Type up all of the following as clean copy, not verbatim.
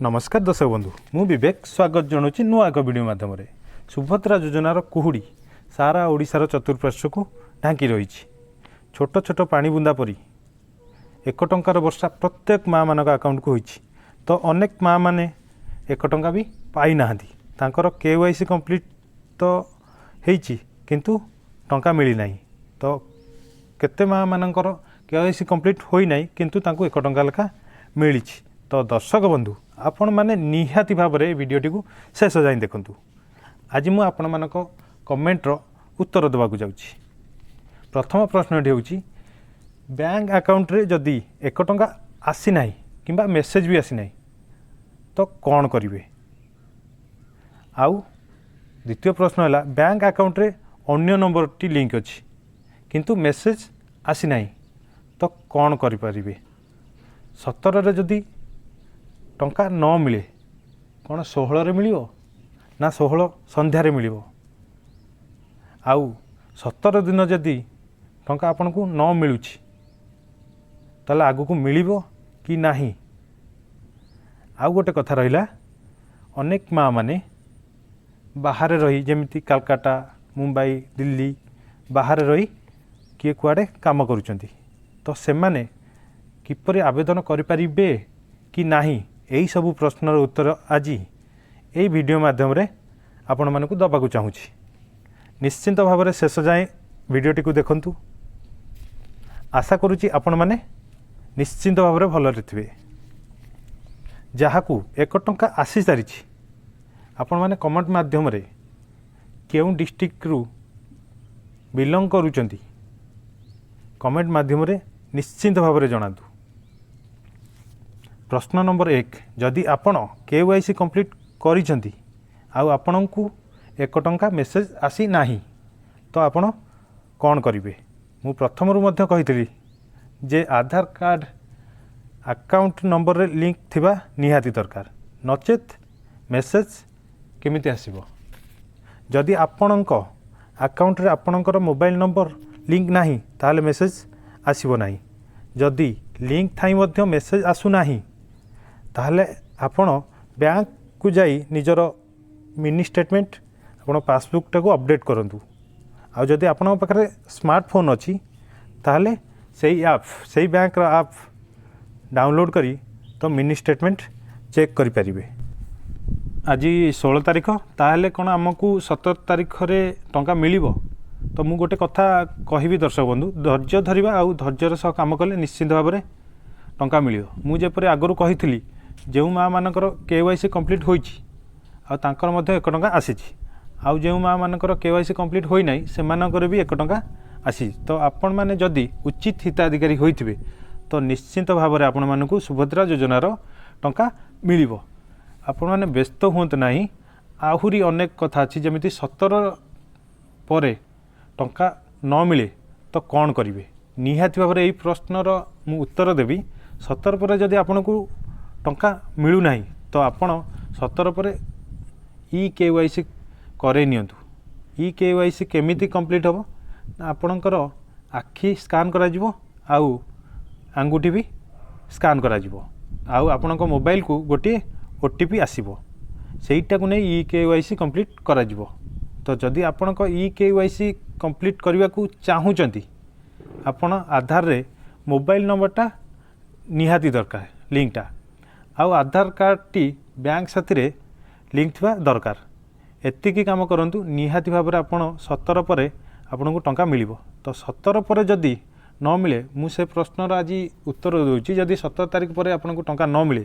ନମସ୍କାର ଦର୍ଶକ ବନ୍ଧୁ, ମୁଁ ବିବେକ ସ୍ୱାଗତ ଜଣାଉଛି ନୂଆ ଏକ ଭିଡ଼ିଓ ମାଧ୍ୟମରେ। ସୁଭଦ୍ରା ଯୋଜନାର କୁହୁଡ଼ି ସାରା ଓଡ଼ିଶାର ଚତୁଃପାର୍ଶ୍ୱକୁ ଢାଙ୍କି ରହିଛି। ଛୋଟ ଛୋଟ ପାଣି ବୁନ୍ଦା ପରି 1 ଟଙ୍କାର ବର୍ଷା ପ୍ରତ୍ୟେକ ମାଆମାନଙ୍କ ଆକାଉଣ୍ଟକୁ ହୋଇଛି। ତ ଅନେକ ମାଆମାନେ 1 ଟଙ୍କା ବି ପାଇନାହାନ୍ତି। ତାଙ୍କର କେୱାଇସି କମ୍ପ୍ଲିଟ୍ ତ ହେଇଛି, କିନ୍ତୁ ଟଙ୍କା ମିଳିନାହିଁ। ତ କେତେ ମାଆମାନଙ୍କର କେୱାଇସି କମ୍ପ୍ଲିଟ୍ ହୋଇନାହିଁ, କିନ୍ତୁ ତାଙ୍କୁ 1 ଟଙ୍କା ଲେଖା ମିଳିଛି। ତ ଦର୍ଶକ ବନ୍ଧୁ, ଆପଣମାନେ ନିହାତି ଭାବରେ ଏ ଭିଡ଼ିଓଟିକୁ ଶେଷ ଯାଏଁ ଦେଖନ୍ତୁ। ଆଜି ମୁଁ ଆପଣମାନଙ୍କ କମେଣ୍ଟର ଉତ୍ତର ଦେବାକୁ ଯାଉଛି। ପ୍ରଥମ ପ୍ରଶ୍ନଟି ହେଉଛି, ବ୍ୟାଙ୍କ ଆକାଉଣ୍ଟରେ ଯଦି 1 ଟଙ୍କା ଆସିନାହିଁ କିମ୍ବା ମେସେଜ୍ ବି ଆସିନାହିଁ, ତ କ'ଣ କରିବେ? ଆଉ ଦ୍ୱିତୀୟ ପ୍ରଶ୍ନ ହେଲା, ବ୍ୟାଙ୍କ ଆକାଉଣ୍ଟରେ ଅନ୍ୟ ନମ୍ବରଟି ଲିଙ୍କ ଅଛି, କିନ୍ତୁ ମେସେଜ୍ ଆସିନାହିଁ, ତ କ'ଣ କରିପାରିବେ? 17ରେ ଯଦି ଟଙ୍କା ନ ମିଳେ, କ'ଣ 16ରେ ମିଳିବ ନା 16 ସନ୍ଧ୍ୟାରେ ମିଳିବ? ଆଉ 17 ଦିନ ଯଦି ଟଙ୍କା ଆପଣଙ୍କୁ ନ ମିଳୁଛି, ତାହେଲେ ଆଗକୁ ମିଳିବ କି ନାହିଁ? ଆଉ ଗୋଟେ କଥା ରହିଲା, ଅନେକ ମାଆମାନେ ବାହାରେ ରହି, ଯେମିତି କାଲକାଟା, ମୁମ୍ବାଇ, ଦିଲ୍ଲୀ, ବାହାରେ ରହି କିଏ କୁଆଡ଼େ କାମ କରୁଛନ୍ତି, ତ ସେମାନେ କିପରି ଆବେଦନ କରିପାରିବେ କି ନାହିଁ? ଏହିସବୁ ପ୍ରଶ୍ନର ଉତ୍ତର ଆଜି ଏଇ ଭିଡ଼ିଓ ମାଧ୍ୟମରେ ଆପଣମାନଙ୍କୁ ଦେବାକୁ ଚାହୁଁଛି। ନିଶ୍ଚିନ୍ତ ଭାବରେ ଶେଷ ଯାଏଁ ଭିଡ଼ିଓଟିକୁ ଦେଖନ୍ତୁ। ଆଶା କରୁଛି ଆପଣମାନେ ନିଶ୍ଚିନ୍ତ ଭାବରେ ଭଲରେ ଥିବେ। ଯାହାକୁ 1 ଟଙ୍କା ଆସିସାରିଛି, ଆପଣମାନେ କମେଣ୍ଟ ମାଧ୍ୟମରେ କେଉଁ ଡିଷ୍ଟ୍ରିକ୍ଟରୁ ବିଲଙ୍ଗ କରୁଛନ୍ତି, କମେଣ୍ଟ ମାଧ୍ୟମରେ ନିଶ୍ଚିନ୍ତ ଭାବରେ ଜଣାନ୍ତୁ। ପ୍ରଶ୍ନ ନମ୍ବର 1, ଯଦି ଆପଣ କେୱାଇସି କମ୍ପ୍ଲିଟ୍ କରିଛନ୍ତି ଆଉ ଆପଣଙ୍କୁ 1 ଟଙ୍କା ମେସେଜ୍ ଆସିନାହିଁ, ତ ଆପଣ କ'ଣ କରିବେ? ମୁଁ ପ୍ରଥମରୁ ମଧ୍ୟ କହିଥିଲି ଯେ ଆଧାର କାର୍ଡ଼ ଆକାଉଣ୍ଟ ନମ୍ବରରେ ଲିଙ୍କ ଥିବା ନିହାତି ଦରକାର, ନଚେତ୍ ମେସେଜ୍ କେମିତି ଆସିବ? ଯଦି ଆପଣଙ୍କ ଆକାଉଣ୍ଟରେ ଆପଣଙ୍କର ମୋବାଇଲ ନମ୍ବର ଲିଙ୍କ ନାହିଁ, ତାହେଲେ ମେସେଜ୍ ଆସିବ ନାହିଁ। ଯଦି ଲିଙ୍କ ଥାଇ ମଧ୍ୟ ମେସେଜ୍ ଆସୁନାହିଁ, ତାହେଲେ ଆପଣ ବ୍ୟାଙ୍କକୁ ଯାଇ ନିଜର ମିନି ଷ୍ଟେଟମେଣ୍ଟ, ଆପଣ ପାସବୁକ୍ଟାକୁ ଅପଡ଼େଟ୍ କରନ୍ତୁ। ଆଉ ଯଦି ଆପଣଙ୍କ ପାଖରେ ସ୍ମାର୍ଟଫୋନ୍ ଅଛି, ତାହେଲେ ସେଇ ଆପ୍, ସେଇ ବ୍ୟାଙ୍କର ଆପ୍ ଡାଉନଲୋଡ଼୍ କରି ତ ମିନି ଷ୍ଟେଟମେଣ୍ଟ ଚେକ୍ କରିପାରିବେ। ଆଜି 16 ତାରିଖ, ତାହେଲେ କ'ଣ ଆମକୁ 17 ତାରିଖରେ ଟଙ୍କା ମିଳିବ? ତ ମୁଁ ଗୋଟେ କଥା କହିବି ଦର୍ଶକ ବନ୍ଧୁ, ଧୈର୍ଯ୍ୟ ଧରିବା ଆଉ ଧୈର୍ଯ୍ୟର ସହ କାମ କଲେ ନିଶ୍ଚିନ୍ତ ଭାବରେ ଟଙ୍କା ମିଳିବ। ମୁଁ ଯେପରି ଆଗରୁ କହିଥିଲି, ଯେଉଁ ମାଆମାନଙ୍କର କେୱାଇସି କମ୍ପ୍ଲିଟ୍ ହୋଇଛି ଆଉ ତାଙ୍କର ମଧ୍ୟ 1 ଟଙ୍କା ଆସିଛି, ଆଉ ଯେଉଁ ମାଆମାନଙ୍କର କେୱାଇସି କମ୍ପ୍ଲିଟ୍ ହୋଇନାହିଁ, ସେମାନଙ୍କର ବି 1 ଟଙ୍କା ଆସିଛି। ତ ଆପଣମାନେ ଯଦି ଉଚିତ ହିତାଧିକାରୀ ହୋଇଥିବେ, ତ ନିଶ୍ଚିନ୍ତ ଭାବରେ ଆପଣମାନଙ୍କୁ ସୁଭଦ୍ରା ଯୋଜନାର ଟଙ୍କା ମିଳିବ। ଆପଣମାନେ ବ୍ୟସ୍ତ ହୁଅନ୍ତୁ ନାହିଁ। ଆହୁରି ଅନେକ କଥା ଅଛି, ଯେମିତି 17 ପରେ ଟଙ୍କା ନ ମିଳେ ତ କ'ଣ କରିବେ? ନିହାତି ଭାବରେ ଏହି ପ୍ରଶ୍ନର ମୁଁ ଉତ୍ତର ଦେବି। 17 ପରେ ଯଦି ଆପଣଙ୍କୁ ଟଙ୍କା ମିଳୁନାହିଁ, ତ ଆପଣ 17 ପରେ ଇକେୱାଇସି କରେଇ ନିଅନ୍ତୁ। ଇକେୱାଇସି କେମିତି କମ୍ପ୍ଲିଟ୍ ହେବ ନା, ଆପଣଙ୍କର ଆଖି ସ୍କାନ୍ କରାଯିବ ଆଉ ଆଙ୍ଗୁଠି ବି ସ୍କାନ୍ କରାଯିବ, ଆଉ ଆପଣଙ୍କ ମୋବାଇଲକୁ ଗୋଟିଏ ଓଟିପି ଆସିବ, ସେଇଟାକୁ ନେଇ ଇକେୱାଇସି କମ୍ପ୍ଲିଟ୍ କରାଯିବ। ତ ଯଦି ଆପଣଙ୍କ ଇକେୱାଇସି କମ୍ପ୍ଲିଟ୍ କରିବାକୁ ଚାହୁଁଛନ୍ତି, ଆପଣ ଆଧାରରେ ମୋବାଇଲ ନମ୍ବରଟା ନିହାତି ଦରକାର ଲିଙ୍କଟା, ଆଉ ଆଧାର କାର୍ଡ଼ଟି ବ୍ୟାଙ୍କ ସାଥିରେ ଲିଙ୍କ ଥିବା ଦରକାର। ଏତିକି କାମ କରନ୍ତୁ, ନିହାତି ଭାବରେ ଆପଣ 17 ପରେ ଆପଣଙ୍କୁ ଟଙ୍କା ମିଳିବ। ତ 17 ପରେ ଯଦି ନ ମିଳେ, ମୁଁ ସେ ପ୍ରଶ୍ନର ଆଜି ଉତ୍ତର ଦେଉଛି। ଯଦି 17 ତାରିଖ ପରେ ଆପଣଙ୍କୁ ଟଙ୍କା ନ ମିଳେ,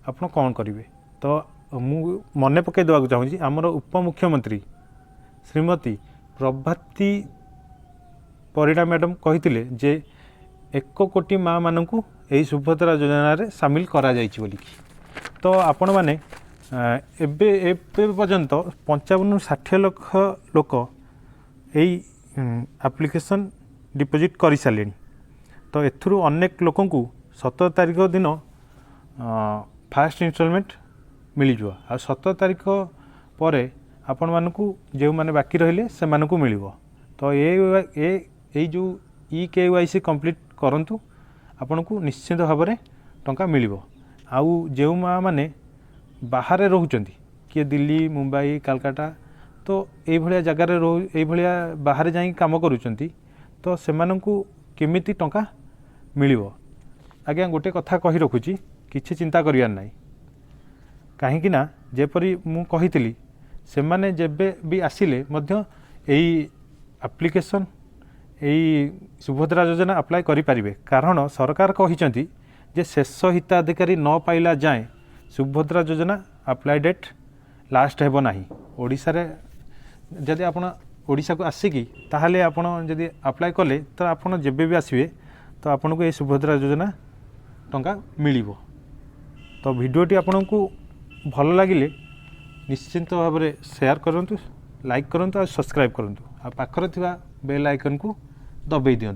ଆପଣ କ'ଣ କରିବେ? ତ ମୁଁ ମନେ ପକାଇ ଦେବାକୁ ଚାହୁଁଛି, ଆମର ଉପମୁଖ୍ୟମନ୍ତ୍ରୀ ଶ୍ରୀମତୀ ପ୍ରଭାତୀ ପରିଡ଼ା ମ୍ୟାଡ଼ାମ୍ କହିଥିଲେ ଯେ 1 କୋଟି ମାଆମାନଙ୍କୁ ଏହି ସୁଭଦ୍ରା ଯୋଜନାରେ ସାମିଲ କରାଯାଇଛି ବୋଲିକି। ତ ଆପଣମାନେ ଏବେ ଏବେ ପର୍ଯ୍ୟନ୍ତ 55ରୁ 60 ଲକ୍ଷ ଲୋକ ଏଇ ଆପ୍ଲିକେସନ୍ ଡିପୋଜିଟ୍ କରିସାରିଲେଣି। ତ ଏଥିରୁ ଅନେକ ଲୋକଙ୍କୁ 17 ତାରିଖ ଦିନ ଫାଷ୍ଟ ଇନଷ୍ଟଲମେଣ୍ଟ ମିଳିଯିବ, ଆଉ 17 ତାରିଖ ପରେ ଆପଣମାନଙ୍କୁ ଯେଉଁମାନେ ବାକି ରହିଲେ, ସେମାନଙ୍କୁ ମିଳିବ। ତ ଏଇ ଯେଉଁ ଇକେୱାଇସି କମ୍ପ୍ଲିଟ୍ କରନ୍ତୁ, ଆପଣଙ୍କୁ ନିଶ୍ଚିନ୍ତ ଭାବରେ ଟଙ୍କା ମିଳିବ। ଆଉ ଯେଉଁ ମାଆ ମାନେ ବାହାରେ ରହୁଛନ୍ତି, କିଏ ଦିଲ୍ଲୀ, ମୁମ୍ବାଇ, କାଲକାଟା, ତ ଏଇଭଳିଆ ଜାଗାରେ ଏଇଭଳିଆ ବାହାରେ ଯାଇକି କାମ କରୁଛନ୍ତି, ତ ସେମାନଙ୍କୁ କେମିତି ଟଙ୍କା ମିଳିବ? ଆଜ୍ଞା, ଗୋଟେ କଥା କହି ରଖୁଛି, କିଛି ଚିନ୍ତା କରିବାର ନାହିଁ। କାହିଁକି ନା ଯେପରି ମୁଁ କହିଥିଲି, ସେମାନେ ଯେବେ ବି ଆସିଲେ ମଧ୍ୟ ଏଇ ଆପ୍ଲିକେସନ୍, ଏଇ ସୁଭଦ୍ରା ଯୋଜନା ଆପ୍ଲାଏ କରିପାରିବେ। କାରଣ ସରକାର କହିଛନ୍ତି ଯେ ଶେଷ ହିତାଧିକାରୀ ନ ପାଇଲା ଯାଏଁ ସୁଭଦ୍ରା ଯୋଜନା ଆପ୍ଲାଏ ଡେଟ୍ ଲାଷ୍ଟ ହେବ ନାହିଁ। ଓଡ଼ିଶାରେ ଯଦି ଆପଣ ଓଡ଼ିଶାକୁ ଆସିକି ତାହେଲେ ଆପଣ ଯଦି ଆପ୍ଲାଏ କଲେ, ତ ଆପଣ ଯେବେ ବି ଆସିବେ, ତ ଆପଣଙ୍କୁ ଏଇ ସୁଭଦ୍ରା ଯୋଜନା ଟଙ୍କା ମିଳିବ। ତ ଭିଡ଼ିଓଟି ଆପଣଙ୍କୁ ଭଲ ଲାଗିଲେ ନିଶ୍ଚିନ୍ତ ଭାବରେ ସେୟାର କରନ୍ତୁ, ଲାଇକ୍ କରନ୍ତୁ ଆଉ ସବସ୍କ୍ରାଇବ୍ କରନ୍ତୁ ଆଉ ପାଖରେ ଥିବା ବେଲ୍ ଆଇକନ୍କୁ ଦବାଇ ଦିଅନ୍ତୁ।